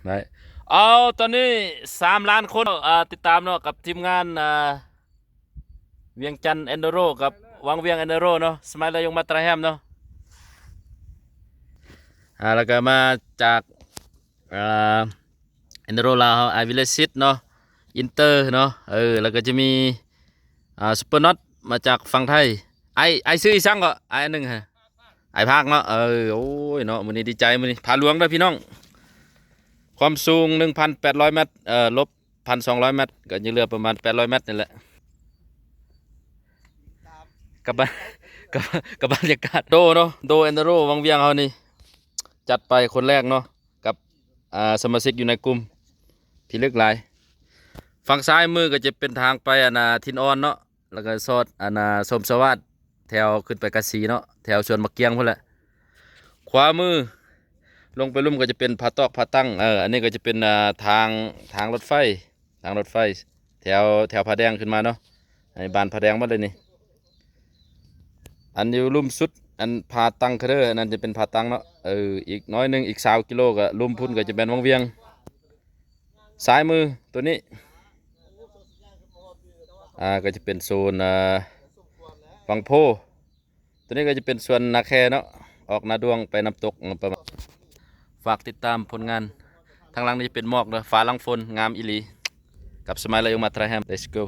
ໄດ້ ເອົາ ຕອນນີ້ສາມລ້ານຄົນ ອ່າ ຕິດຕາມເນາະ ກັບທີມງານ ອ່າ ວຽງຈັນເອັນດູໂຣ ກັບວັງວຽງເອັນດູໂຣເນາະ ສະໄໝລະຍົງມາຕຣາແຮມເນາະ ອ່າ ແລ້ວກໍມາຈາກ ອ່າ ເອັນດູໂຣລາວເຮົາ ໄອວິເລຊິດເນາະ ອິນເຕີເນາະ ເອີ ແລ້ວກໍຈະມີ ອ່າ ຊຸບເປີນັອດ ມາຈາກຝັ່ງໄທ ໄອ ໄອຊື່ອີ່ສັງເກາະ ໄອອັນໜຶ່ງຫະ ໄອພາກເນາະ ເອີ ໂອ້ຍເນາະ ມື້ນີ້ດີໃຈ ມື້ນີ້ຜາຫຼວງເດີພີ່ນ້ອງ ຄວາມສູງໜຶ່ງພັນແປດຮ້ອຍແມັດ ເອີ ລົບພັນສອງຮ້ອຍແມັດ ກໍຍັງເຫຼືອປະມານແປດຮ້ອຍແມັດນີ້ແຫຼະ ກັບ ກັບ ກັບບັນຍາກາດ ໂດເນາະ ໂດເອັນດູໂຣວັງວຽງເຮົານີ້ ຈັດໄປຄົນແລກເນາະ ກັບ ອ່າ ສະມາຊິກຢູ່ໃນກຸ່ມ ພິລຶກຫຼາຍ ຝັ່ງຊ້າຍມືກໍຈະເປັນທາງໄປ ອັນນ່າ ຖິ່ນອ່ອນເນາະ ແລ້ວກໍຊອດ ອັນນ່າ ຊົມສະຫວາດ ແຖວຂຶ້ນໄປກາສີເນາະ ແຖວສວນໝາກກຽງພຸ້ນແຫຼະ ຂວາມືລົງໄປລຸ່ມກໍຈະເປັນຜາຕອກຜາຕັ້ງ ເອີ ອັນນີ້ກໍຈະເປັນ ອ່າ ທາງ ທາງລົດໄຟ ທາງລົດໄຟ ແຖວ ແຖວຜາແດງຂຶ້ນມາເນາະ ອັນນີ້ບ້ານຜາແດງໝົດເລີຍນີ້ ອັນຢູ່ລຸ່ມສຸດ ອັນຜາຕັ້ງເດີ ອັນນັ້ນຈະເປັນຜາຕັ້ງເນາະ ເອີ ອີກໜ້ອຍໜຶ່ງ ອີກຊາວກິໂລກໍລຸ່ມພຸ້ນ ກໍຈະແມ່ນວັງວຽງ ຊ້າຍມືໂຕນີ້ ອ່າ ກໍຈະເປັນໂຊນ ອ່າ ວັງໂພ ໂຕນີ້ກໍຈະເປັນສວນນາແຄເນາະ ອອກນາດວງໄປນ້ຳຕົກ ປະມານ ຝາກຕິດຕາມຜົນງານ ທາງຫຼັງນີ້ຈະເປັນໝອກເດີ ຟ້າຫຼັງຝົນ ງາມອີ່ຫຼີ ກັບສະໄໝລະຍົງມາຕຣາແຮມ Let's go.